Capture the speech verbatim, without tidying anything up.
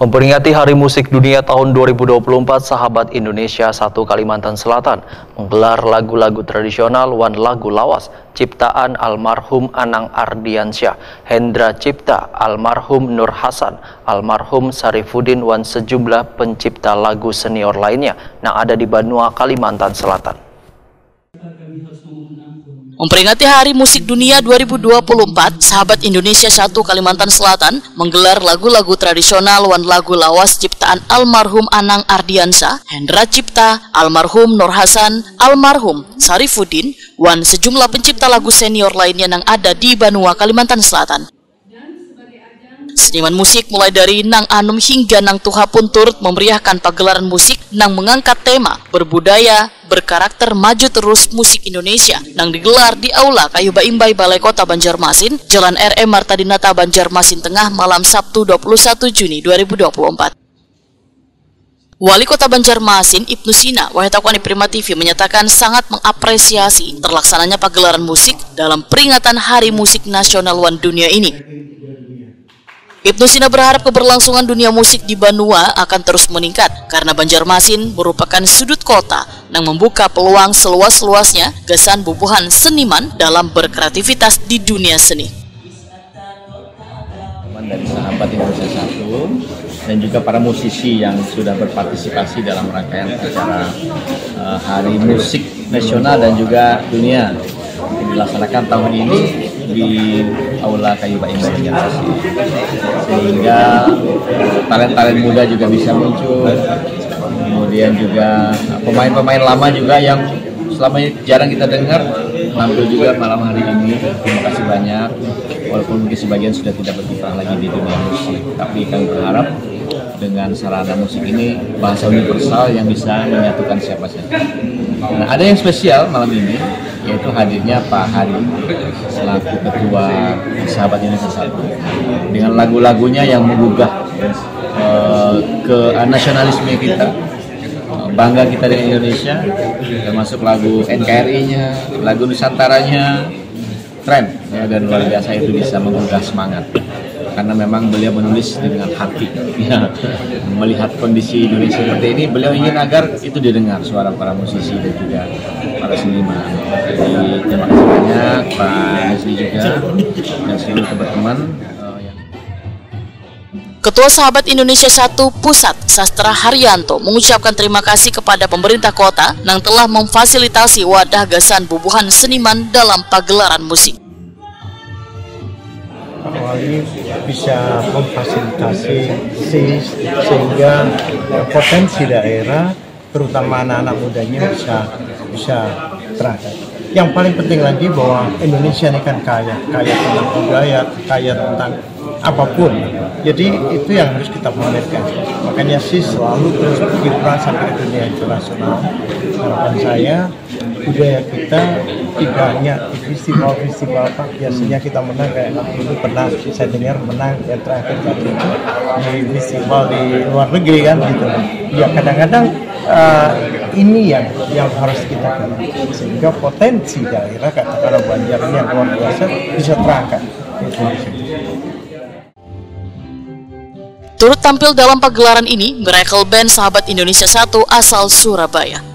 Memperingati Hari Musik Dunia tahun dua ribu dua puluh empat, Sahabat Indonesia satu Kalimantan Selatan menggelar lagu-lagu tradisional wan lagu lawas ciptaan almarhum Anang Ardiansyah, Hendra Cipta, almarhum Nur Hasan, almarhum Sarifuddin wan sejumlah pencipta lagu senior lainnya yang ada di Banua, Kalimantan Selatan. Memperingati Hari Musik Dunia dua ribu dua puluh empat, Sahabat Indonesia satu Kalimantan Selatan menggelar lagu-lagu tradisional wan lagu lawas ciptaan almarhum Anang Ardiansa, Hendra Cipta, almarhum Nur Hasan, almarhum Sarifuddin, wan sejumlah pencipta lagu senior lainnya yang ada di Banua, Kalimantan Selatan. Seniman musik mulai dari nang anum hingga nang tuha pun turut memeriahkan pagelaran musik nang mengangkat tema berbudaya, berkarakter maju terus musik Indonesia nang digelar di Aula Kayu Baimbai, Balai Kota Banjarmasin, Jalan R M Marta Dinata, Banjarmasin Tengah, malam Sabtu dua puluh satu Juni dua ribu dua puluh empat. Wali Kota Banjarmasin, Ibnu Sina, wahid takwani Prima T V menyatakan sangat mengapresiasi terlaksananya pagelaran musik dalam peringatan Hari Musik Nasional wan Dunia ini. Ibnu Sina berharap keberlangsungan dunia musik di Banua akan terus meningkat karena Banjarmasin merupakan sudut kota yang membuka peluang seluas-luasnya gasan bubuhan seniman dalam berkreativitas di dunia seni. Dari Sahabat Indonesia satu dan juga para musisi yang sudah berpartisipasi dalam rangkaian acara uh, Hari Musik Nasional dan juga Dunia yang dilaksanakan tahun ini di Aula Kayu Baimbai, sehingga talent-talent muda juga bisa muncul, kemudian juga pemain-pemain lama juga yang selama ini jarang kita dengar tampil juga malam hari ini. Terima kasih banyak. Walaupun mungkin sebagian sudah tidak berkiprah lagi di dunia musik, tapi kami berharap dengan sarana musik ini bahasa universal yang bisa menyatukan siapa saja. Nah, ada yang spesial malam ini, yaitu hadirnya Pak Hari selaku ketua Sahabat Indonesia satu dengan lagu-lagunya yang menggugah uh, ke nasionalisme kita, bangga kita dengan Indonesia, termasuk lagu N K R I-nya, lagu Nusantaranya, keren ya, dan luar biasa, itu bisa menggugah semangat karena memang beliau menulis dengan hati ya. Melihat kondisi Indonesia seperti ini, beliau ingin agar itu didengar suara para musisi dan juga para seniman. Jadi terima kasih banyak Pak Hezli juga dan seluruh teman-teman. Ketua Sahabat Indonesia satu Pusat, Sastra Haryanto, mengucapkan terima kasih kepada pemerintah kota yang telah memfasilitasi wadah gasan bubuhan seniman dalam pagelaran musik. Pak Wali bisa memfasilitasi sehingga potensi daerah, terutama anak-anak mudanya, bisa bisa terangkat. Yang paling penting lagi bahwa Indonesia ini kan kaya, kaya tentang budaya, kaya tentang apapun. Jadi itu yang harus kita pamerkan. Makanya sih selalu terus berkiprah sampai ke dunia internasional. Harapan saya budaya kita tidak hanya di festival-festival, Pak. Biasanya kita menang, kayak dulu pernah saya dengar menang yang terakhir kali itu di festival di luar negeri kan gitu. Ya kadang-kadang uh, ini yang yang harus kita kenal sehingga potensi daerah katakanlah Banjar ini yang luar biasa bisa terangkat. Turut tampil dalam pagelaran ini Miracle Band Sahabat Indonesia satu asal Surabaya.